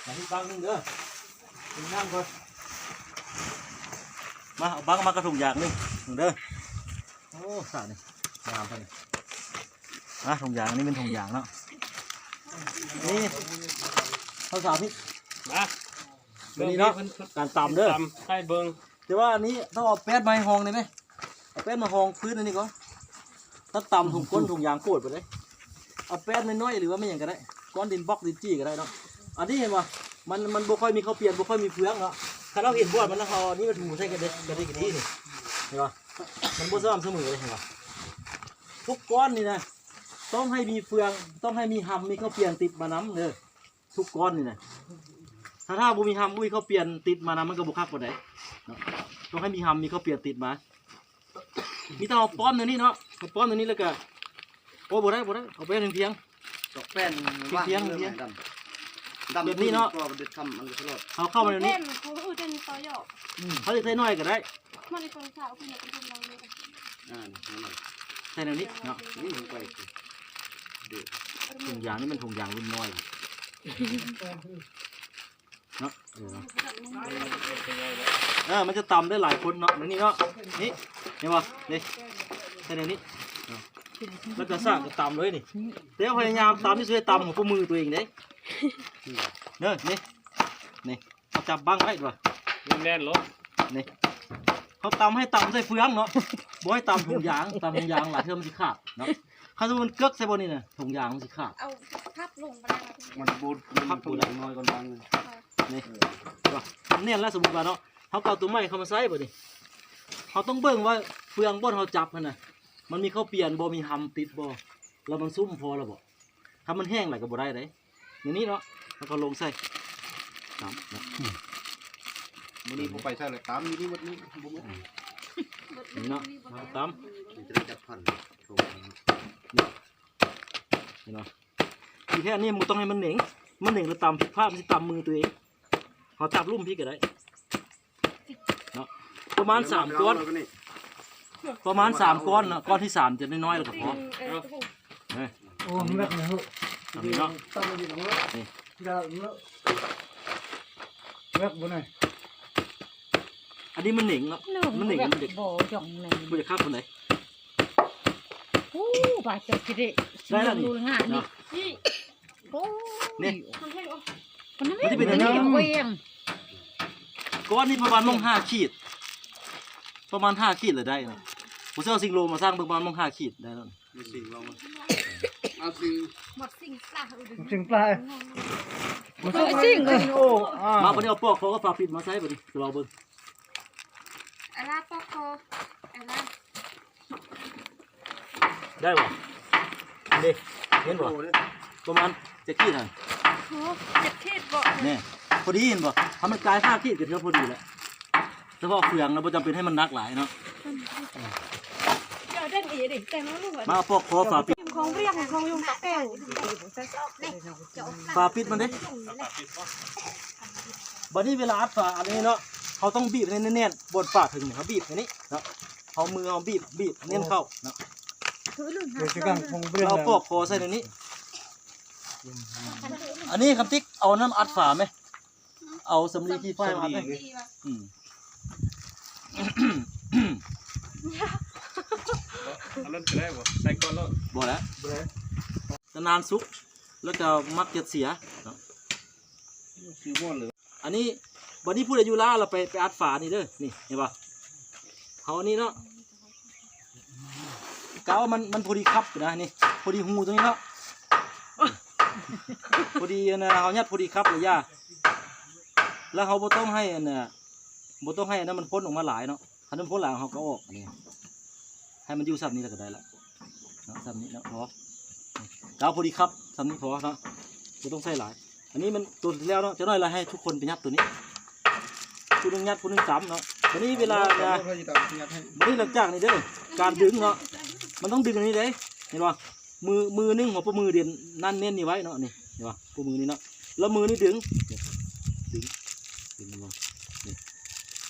ມາອີກບັ້ງໜຶ່ງເດີ ກິນນ້ຳກ່ອນ. ມາ ເອົາບັ້ງມາກະຖົງຢາງໜຶ່ງເດີ. ໂອ້ ສານີ້ງາມເທົ່ານີ້. ມາ ຖົງຢາງ ອັນນີ້ແມ່ນຖົງຢາງເນາະ. ນີ້ ເຮົາສາທິດ ມາ ຕົວນີ້ເນາະ ເບິ່ງເດ້ ການຕຳເດີ ຕຳໃຫ້ເບິ່ງ. ແຕ່ວ່າອັນນີ້ຕ້ອງເອົາແປ້ນມາໃຫ້ຮອງໄດ້ໄໝ? ເອົາແປ້ນມາຮອງພື້ນອັນນີ້ກ່ອນ. ຖ້າຕຳຖົງກົ້ນຖົງຢາງໂປດໄປເລີຍ. ເອົາແປ້ນນ້ອຍໆ ຫຼືວ່າແມ່ນຫຍັງກໍໄດ້ ກ້ອນດິນບລັອກດິນຈີ່ກໍໄດ້ເນາະ. ອັນນີ້ເຫັນບໍ່ ມັນ ມັນບໍ່ຄ່ອຍມີເຂົ້າປ່ຽນ ບໍ່ຄ່ອຍມີເຟືອງເນາະ. ຄັນເຮົາເຫັນບ່ອນມັນນະ ເຮົາເອົາອັນນີ້ມາຖູໃສ່ກັນເດ້ ກະດີກະດີນີ້ ເຫັນບໍ່? ມັນບໍ່ສະໝ່ຳສະເໝີເລີຍ ເຫັນບໍ່? ທຸກກ້ອນນີ້ນະ ຕ້ອງໃຫ້ມີເຟືອງ ຕ້ອງໃຫ້ມີຮຳ ມີເຂົ້າປ່ຽນຕິດມານຳເດີ. ທຸກກ້ອນນີ້ນະ ຖ້າ ຖ້າບໍ່ມີຮຳ ອຸ້ຍ ເຂົ້າປ່ຽນຕິດມານຳ ມັນກໍບໍ່ຄັກປານໃດເນາະ. ຕ້ອງໃຫ້ມີຮຳ ມີເຂົ້າປ່ຽນຕິດມາ. ມີແຕ່ເອົາປ້ອມແນວນີ້ເນາະ ເອົາປ້ອມແນວນີ້ແລ້ວກໍ ໂອ້ ບໍ່ໄດ້ ບໍ່ໄດ້ ເອົາໄປພຽງໆ ດອກແປ້ນ ພຽງໆ ດຳ ດຳ ແບບນີ້ເນາະ ກໍເດັດຄຳ ມັນກໍສະຫຼອດ. ເຮົາເຂົ້າມາແນວນີ້ ແມ່ນ ຂອງອື່ນເປັນຕອຢອກ ອືມ ເຮົາຈະໃສ່ໜ້ອຍກໍໄດ້ ມັນເປັນສາວ ຄືມັນເປັນຄົນລາວເລີຍ ອ່າ ນັ້ນແຫຼະ ໃສ່ແນວນີ້ເນາະ. ນີ້ມັນໄປ ຖົງຢາງນີ້ມັນຖົງຢາງລຸ້ນນ້ອຍເນາະ. ເອີ ເອີ ມັນຈະຕຳໄດ້ຫຼາຍຄົນເນາະ ແນວນີ້ເນາະ. ນີ້ ເຫັນບໍ່ ນີ້ ໃສ່ແນວນີ້ເນາະ ແລ້ວກໍສາກກໍຕຳເລີຍນີ້. ແຕ່ພະຍາຍາມຕຳທີ່ສຸດ ຕຳຂອງປະມືຕົວເອງເດ້ ເດີ ນີ້ ນີ້ ເຮົາຈັບບັ້ງໄວ້ດວຍ ແໜ້ນໆໂລດ ນີ້ ເຮົາຕຳໃຫ້ຕຳໃສ່ເຟືອງເນາະ ບໍ່ໃຫ້ຕຳຖົງຢາງ ຕຳຖົງຢາງຫຼາຍເທື່ອມັນຊິຂາດເນາະ. ຄັນສົມມຸດມັນເກີກໃສ່ບ່ອນນີ້ນະ ຖົງຢາງມັນຊິຂາດ ເອົາພັບລົງກໍໄດ້ ມັນບໍ່ ມັນຕ້ອງຢ່າງນ້ອຍກ່ອນບາງ ນີ້ ເອີ ແໜ້ນແລ້ວ. ສົມມຸດວ່າເນາະ ເຮົາກໍເອົາຕົວໃໝ່ເຂົ້າມາໃສ່ບາດນີ້ ເຮົາຕ້ອງເບິ່ງວ່າເຟືອງບ່ອນເຮົາຈັບຫັ້ນນະ ມັນມີເຂົ້າປ່ຽນບໍ່ ມີຮຳຕິດບໍ່ ແລ້ວມັນຊຸ່ມພໍແລ້ວບໍ່. ຖ້າມັນແຫ້ງຫຼາຍກໍບໍ່ໄດ້ເດ້. ນີ້ເນາະ ເຮົາກໍລົງໃສ່ ຕຳເນາະ. ມື້ນີ້ບໍ່ໄປໃສລະ ຕຳຢູ່ນີ້ໝົດນີ້ ບໍ່ໝົດ ນີ້ເນາະ ເຮົາຕຳ ຈະໄດ້ຈັກພັນ ເຫັນບໍ່? ທີ່ແທ້ນີ້ບໍ່ຕ້ອງໃຫ້ມັນເໜັງ ມັນເໜັງແລ້ວຕຳຜິດພາດ ມັນຊິຕຳມືຕົວເອງ. ເຮົາຈັບລຸ່ມພີ້ກໍໄດ້ເນາະ ປະມານສາມກ້ອນ ປະມານສາມກ້ອນເນາະ ກ້ອນທີສາມຈະນ້ອຍໆ ແລ້ວກໍພໍ. ເອີ ໂອ້ ແມັກເນາະ ອັນນີ້ເນາະ ນີ້ ແມັກບໍ່ໄດ້ ອັນນີ້ມັນເໜັງເນາະ ມັນເໜັງ ມັນເດັກ ບໍ່ຢອງແມ່ນ ບໍ່ຢາກຄັກປານໃດ. ໂອ້ ບາດເຈັບຊິເດະ ໄດ້ແລ້ວນີ້ ງານນີ້ ນີ້ ໂອ້ ນີ້ ມັນຊິເປັນອັນນີ້ ໂອ້ຍ ກ້ອນນີ້ປະມານໝ່ອງຫ້າຂີດ ປະມານຫ້າຂີດລະໄດ້ນະ. ບໍ່ເຊື່ອ ເອົາຊິງໂລມາຊັ່ງເບິ່ງ ປະມານໝ່ອງຫ້າຂີດໄດ້ແລ້ວ. ມີຊິງລອງມາ ເອົາຊິງ ໝົດຊິງປາ ຊິງປາ ໝົດຊິງ ໂອ້ ມາ ບາດນີ້ເອົາປອກຄໍກັບຝາປິດມາໃສ່ ບາດນີ້ລອງເບິ່ງ. ອາລາປອກຄໍ ອາລາ ໄດ້ບໍ່? ເດ້ ເຫັນບໍ່? ປະມານຈັກຂີດຫັ້ນ? ໂອ້ ເຈັດຂີດບໍ່? ແນ່ ພໍດີ ເຫັນບໍ່? ຖ້າມັນກາຍຫ້າຂີດກໍຖືວ່າພໍດີແລ້ວ. ສະເພາະເຟືອງນະ ບໍ່ຈຳເປັນໃຫ້ມັນໜັກຫຼາຍເນາະ. ເຈົ້າເດັ່ນອີເດ້ ແຕ່ງມາລູກ ມາປອກຄໍຝາປິດ ຂອງວຽງ ຂອງຍຸງຕະແກ້ວ ຝາປິດມັນເດ້. ບາດນີ້ເວລາອັດຝາອັນນີ້ເນາະ ເຮົາຕ້ອງບີບໃຫ້ແໜ້ນໆ ບ່ອນຝາເທິງນີ້ ເຮົາບີບໃຫ້ນີ້ເນາະ ເອົາມືເຮົາບີບ ບີບແໜ້ນເຂົ້າເນາະ. ເຮົາປອກຄໍໃສ່ໃນນີ້. ອັນນີ້ຄຳຕິກ ເອົານ້ຳອັດຝາແມ ເອົາສຳລີທີ່ຝາອັດແມ. ອືມ ອັນນັ້ນກໍໄດ້ບໍ່? ໃສ່ກ່ອນໂລດ. ບໍ່ແລ້ວ ບໍ່ໄດ້ ນານໆສຸກ ແລ້ວກໍມັກຈະເສຍເນາະ. ຄືບໍ່ເລີຍ ອັນນີ້ ບັດນີ້ຜູ້ໃດຢູ່ລາວລະໄປ ໄປອັດຝານີ້ເດີ. ນີ້ ເຫັນບໍ່? ເຮົາອັນນີ້ເນາະ ກະວ່າມັນ ມັນພໍດີຄັບນະ ນີ້ ພໍດີຮູຕົງນີ້ເນາະ ພໍດີອັນນ່າ ເຮົາຍັດພໍດີຄັບລະຢ່າ ລະເຮົາບໍ່ຕ້ອງໃຫ້ອັນນ່າ ບໍ່ຕ້ອງໃຫ້ອັນນັ້ນມັນພົ້ນອອກມາຫຼາຍເນາະ. ຄັນມັນພົ້ນຫຼາຍເຮົາກໍອອກ ອັນນີ້ ໃຫ້ມັນຢູ່ສ່ຳນີ້ລະກໍໄດ້ລະເນາະ ສ່ຳນີ້ເນາະ ພໍ ເອົາພໍດີຄັບສ່ຳນີ້ພໍເນາະ ບໍ່ຕ້ອງໃສ່ຫຼາຍ. ອັນນີ້ມັນຕົວທີ່ແລ້ວເນາະ ຈັກໜ້ອຍລະໃຫ້ທຸກຄົນໄປຍັດຕົວນີ້ ຜູ້ໜຶ່ງຍັດຜູ້ໜຶ່ງຕຳເນາະ. ບັດນີ້ເວລານະ ບັດນີ້ຫຼັງຈາກນີ້ເດີ ການດຶງເນາະ ມັນຕ້ອງດຶງອັນນີ້ເດ້ ເຫັນບໍ່? ມື ມືໜຶ່ງຫົວໂປ້ມືເດັ່ນນັ້ນເນັ້ນນີ້ໄວ້ເນາະ ນີ້ ເຫັນບໍ່? ໂປ້ມືນີ້ເນາະ ແລ້ວມືນີ້ດຶງ ນີ້ ດຶງ ດຶງ ນີ້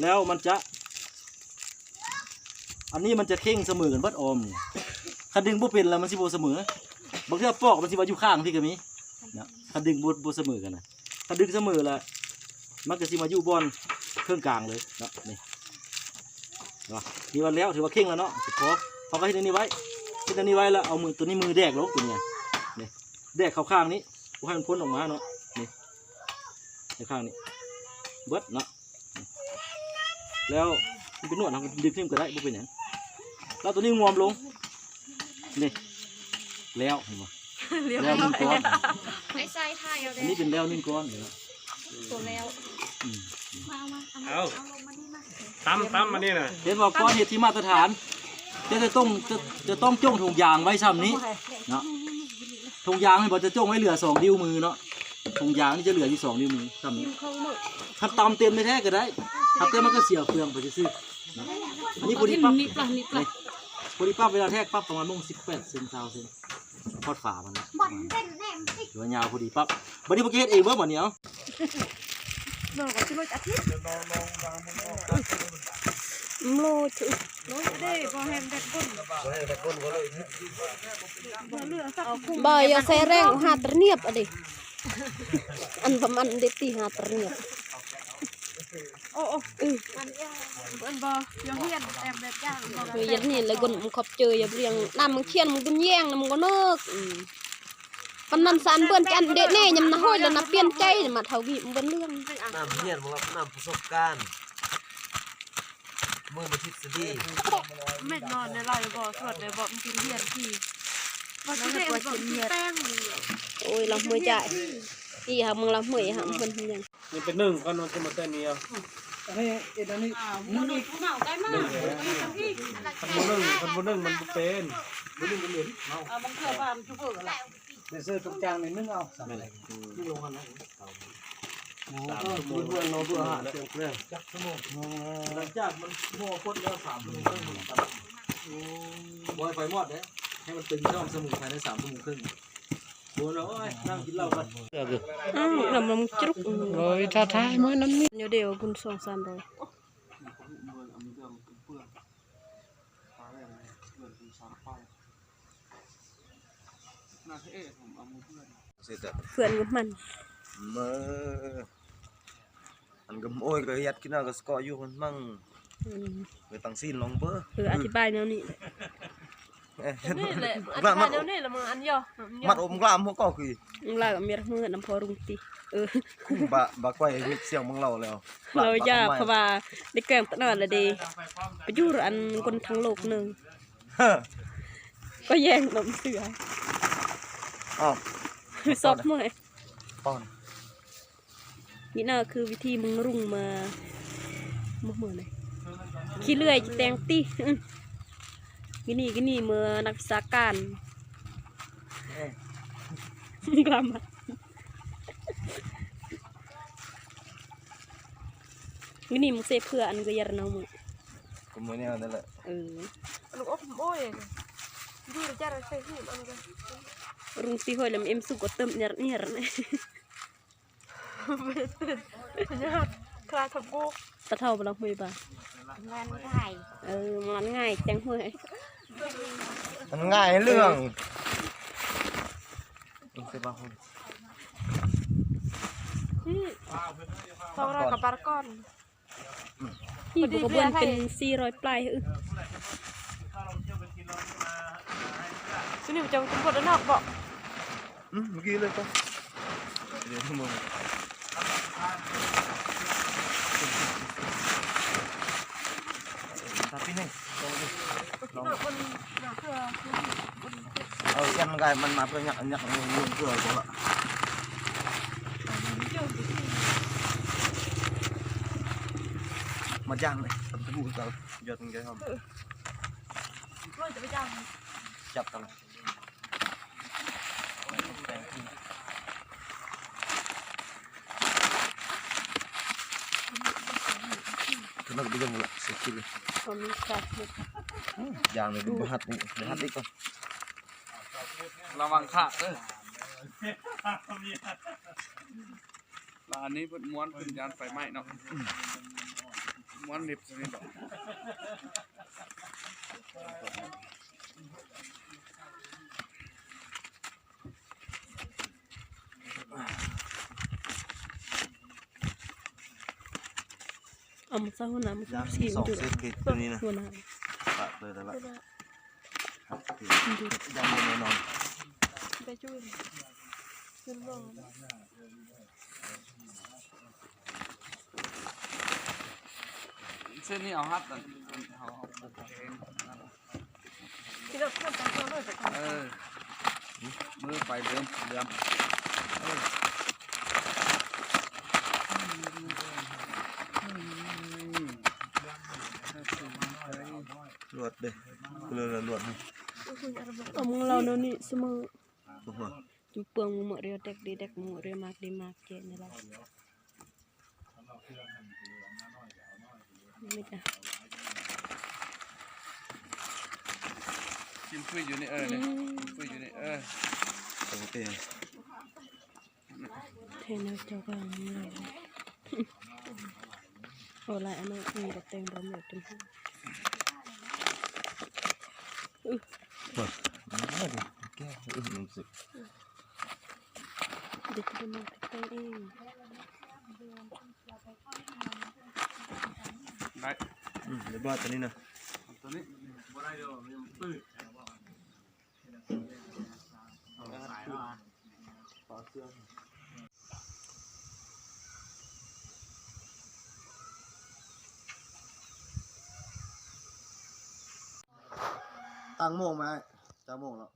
ແລ້ວມັນຈະ ອັນນີ້ມັນຈະເຄັ່ງສະເໝີກັນເບິດອອມນີ້. ຄັນດຶງບໍ່ເປັນລະມັນຊິບໍ່ສະເໝີ ບາງເທື່ອປອກມັນຊິວ່າຢູ່ຂ້າງພີ້ກໍມີນະ ຄັນດຶງບໍ່ ບໍ່ສະເໝີກັນນະ. ຖ້າດຶງສະເໝີລະ ມັນກໍຊິມາຢູ່ບ່ອນເຄິ່ງກາງເລີຍເນາະ. ນີ້ ເນາະ ນີ້ວ່າແລ້ວ ຖືວ່າເຄັ່ງແລ້ວເນາະ. ພໍ ເຮົາກໍເຮັດອັນນີ້ໄວ້ ເຮັດອັນນີ້ໄວ້ແລ້ວເອົາມື ຕົວນີ້ມືແດກລົງ ຕົວນີ້ ນີ້ ແດກເຂົ້າຂ້າງນີ້ ບໍ່ໃຫ້ມັນພົ້ນອອກມາເນາະ. ນີ້ ໃນຂ້າງນີ້ເບິດເນາະ. ແລ້ວມັນເປັນໜວດ ເຮົາກໍດຶງຖິ້ມກໍໄດ້ ບໍ່ເປັນຫຍັງ. ແລ້ວຕົວນີ້ງວມລົງ ນີ້ ແລ້ວ ເຫັນບໍ່? ແລ້ວໜຶ່ງກ້ອນ ໄອ້ໄຊຖ່າຍເອົາເດ້ ອັນນີ້ເປັນແລ້ວໜຶ່ງກ້ອນນີ້ເນາະ. ຕົວແລ້ວ ອືມ ມາ ມາ ເອົາ ເອົາລົງມານີ້ມາ ຕຳ ຕຳອັນນີ້ນະ ເຫັນບໍ່? ກ້ອນເຮັດທີ່ມາດຕະຖານ ຈະ ຈະຕ້ອງ ຈະ ຈະຕ້ອງຈົ່ງຖົງຢາງໄວ້ຊ່ຳນີ້ເນາະ. ຖົງຢາງນີ້ບໍ່ ຈະຈົ່ງໄວ້ເຫຼືອສອງນິ້ວມືເນາະ. ຖົງຢາງນີ້ຈະເຫຼືອຢູ່ສອງນິ້ວມືຊ່ຳນີ້. ຄັນຕຳເຕັມແທ້ໆກໍໄດ້ ຄັນເຕັມມັນກໍເສຍເປືອງໄປຊື່ໆເນາະ. ອັນນີ້ພໍດີປັບ ນີ້ ພໍດີປັບ ເວລາແທກປັບປະມານໂມງສິບແປດເຊັນ ຊາວເຊັນ ຮອດຝາມັນນະ ຖືວ່າຍາວພໍດີປັບ. ບັດນີ້ພວກເຮັດເອງເບິ່ງບັດນີ້ ເອົາ ໂລດ ໂລດ ໂລດເດ້ ບໍ່ແຮງແບກບົນ ບໍ່ແຮງແບກບົນ ບໍ່ເລີຍ ບໍ່ເຫຼືອສັກ ບໍ່ ຢ່າໃສ່ແຮງ ຫາດຕະໜຽບ ອະເດ ອັນປະມານເດັດຕີ ຫາດຕະໜຽບ. ໂອ້ ໂອ້ ອື ມັນ ມັນບໍ່ ຢ່າຮຽນແອບແບບຢ່າງບໍ່ ເອີ ຢ່າຮຽນແລ້ວກໍຂອບເຈີ ຢ່າລຽງ ນ້ຳມັນຂຽນ ມັນບຸນແຍງ ນ້ຳມັນກໍເນີກ ອື ປານນັ້ນສານເບິ່ນຈັນເດະແນ່ ຍາມນະໂຫຍແລ້ວນະປ່ຽນໃຈ ມາເທົ່ານີ້ເບິ່ນເລື່ອງ ນ້ຳຮຽນ ນ້ຳປະສົບການ ມື້ມາທິດສະດີ ແມ່ນນອນໃນລາວບໍ່ ສວດໄດ້ບໍ່ ມັນຮຽນທີ່ ບໍ່ຊິໄດ້ ບໍ່ຊິແປ້ງ ໂອ້ຍ ລຳເມີຍຈະ ອີຫາກມຶງລຳເມີຍຫາເພິ່ນຫຍັງ ຍັງເປັນໜຶ່ງກ່ອນ ມັນຈະມາແຕ່ເມຍ ອັນນີ້ເອັດອັນນີ້ ໜຶ່ງອີກ ຄັນບໍ່ໜຶ່ງ ຄັນບໍ່ໜຶ່ງມັນບໍ່ເປັນ ບໍ່ໜຶ່ງກໍເປັນເນາະ ເອີ ບາງເທື່ອວ່າມັນຢູ່ເບີລະ ແດນເຊີຕົງກາງນີ້ໜຶ່ງເອົາ ແມ່ນ ໜຶ່ງລົງຫັ້ນນະ ໂອ້ ເອີ ເບື່ອເນາະ ເບື່ອຫາ ຈັກຊົ່ວໂມງ ຫຼັງຈາກມັນໝໍ້ພົດແລ້ວ ສາມຊົ່ວໂມງເຄິ່ງ ບໍ່ໃຫ້ໄຟມອດເດ້ ໃຫ້ມັນຕຶງຊ່ອງສະໝຸນໄພໃນສາມຊົ່ວໂມງເຄິ່ງ. ໂອ້ຍ ນັ່ງກິນເຫຼົ້າກັນ ອ້າວ ນ້ຳມັນຈະລຸກ ໂອ້ຍ ຖ້າຖ່າຍມື້ນັ້ນນີ້ ດຽວ ດຽວ ພຸ້ນ ສອງສາມຮ້ອຍ ເພື່ອນກັບມັນ ເມີ ອັນກໍ ໂອ້ຍ ກໍເຮັດກິນເອົາກໍສະເກາະຢູ່ຫັ້ນມັງ ອືມ ໄປຕັ້ງຊີ້ນລອງເບິ່ງ ເອີ ອະທິບາຍແນວນີ້ແຫຼະ ນີ້ແຫຼະ ອະທິບາຍແນວນີ້ລະ ມັນອັນຢໍ ມັນອົມກລາມຫົວກໍຄື ລາວກໍມີຮັກມືນຳພໍ່ລຸງຕິ ເອີ ບາ ບາໄກວມີສຽງເບິ່ງລາວແລ້ວ ລາວຢາກ ເພາະວ່າໄດ້ແກ້ງຕະໜອດລະເດ ໄປຢູ່ອັນຄົນທາງໂລກໜຶ່ງ ກໍແຍ່ງນົມເສືອ ອ້າວ ຊອບເມື່ອຍ ປ້ອນ ນີ້ນະຄືວິທີເມືອງລຸງ ມາ ມາເມືອງໃດ ຂີ້ເລື່ອຍຊິແຕ່ງຕິ ອື ກິນນີ້ ກິນນີ້ ເມືອນັກວິຊາການ ເອີ ກລາມ ກິນນີ້ ມັນເສເພື່ອອັນກໍຢາລະເນົາ ກໍມື້ແນວນັ້ນແຫຼະ ເອີ ລູກອົບ ໂອ້ຍ ຢູ່ຈະໄດ້ໃສ່ຫູອັນກໍ ລຸງຕິ ໂຫຍ ລຳເອັມສຸກກໍເຕີມ ຍາດ ຍາດ ຍາດ ຄລາທະໂບກ ຕາເຖົ້າບໍ່ລະ ຫຸຍບໍ່ ງານງ່າຍ ເອີ ງານງ່າຍ ແຕ່ງຫຸຍ ມັນງ່າຍເລື່ອງ ອືມ ສອງຮ້ອຍກວ່າບາດກ່ອນ. ອີ່ ບໍ່ກະເບືອນເປັນສີ່ຮ້ອຍປາຍ ອື ຊຸນີ້ເຈົ້າເປັນຄົນເອົານອກບໍ? ອືມ ເມື່ອກີ້ເລີຍກໍ ດຽວໂມງ ຕາປີນີ້ ລອງ ເອົາສຽນມັນກາຍ ມັນມາເພື່ອຍັກ ຍັກ ຍັກເພື່ອບໍ່ລະ ມາຍ່າງເລີຍ ຕຳຕະກູເຈົ້າ ຍອດມັນກາຍຫອມ ເອີ ຈະໄປຈ້າງ ຈັບກັນ ຂະໜາດໄປຍັງລະ ເສຍຊີວິດ ບໍ່ມີກາດ ຢ່າງນີ້ບໍ່ຫັດນີ້ ບໍ່ຫັດອີກກ່ອນ ລະວັງຂາດເດີ ລະອັນນີ້ເພິ່ນມ້ວນເປັນຢ້ານໄຟໄໝ້ເນາະ ມ້ວນເລັບຊະນີ້ດອກ ອ ອາມາຊະຫົວໜ້າ ມັນຄືສີມັນຢູ່ ເສັ້ນເລຍນະ ປະເລີຍລະ ຍັງບໍ່ແນ່ນອນ ໄປຈຸ້ຍ ເສັ້ນນີ້ເອົາຮັດ ເອົາ ເອົາ ເອີ ມືໄປເຫຼືອມ ເຫຼືອມ ເອີ ລວດເດ້ ເລີຍລະລວດ ເອົາມືລາວແນວນີ້ສະເໝີ ຈຸເປືອງມື້ເມື່ອ ລຽວແດັກດີແດັກມື້ ລຽວມາກດີມາກ ເຈນນີ້ລະ. ກິນຟຶຍຢູ່ນີ້ ເອີ ນີ້ ອືມ ກິນຟຶຍຢູ່ນີ້ ເອີ ໂອເຄ ເທແນວເຈົ້າກໍມີ ໂອ ຫຼາຍອັນນັ້ນ ອືມ ກໍແຕ່ງບໍ່ໝົດ ອື ແກ້ວ ອື ໜັງສື ເດັກເປັນມາແຕ່ງເອງ ໄດ້ ອືມ ຮຽບຮ້ອຍ ຕົວນີ້ນະ ຕົວນີ້ບໍ່ໄດ້ດອກ ມັນຕື້ດ ຕັ້ງໂມງໄວ້ ຈັກໂມງແລ້ວ?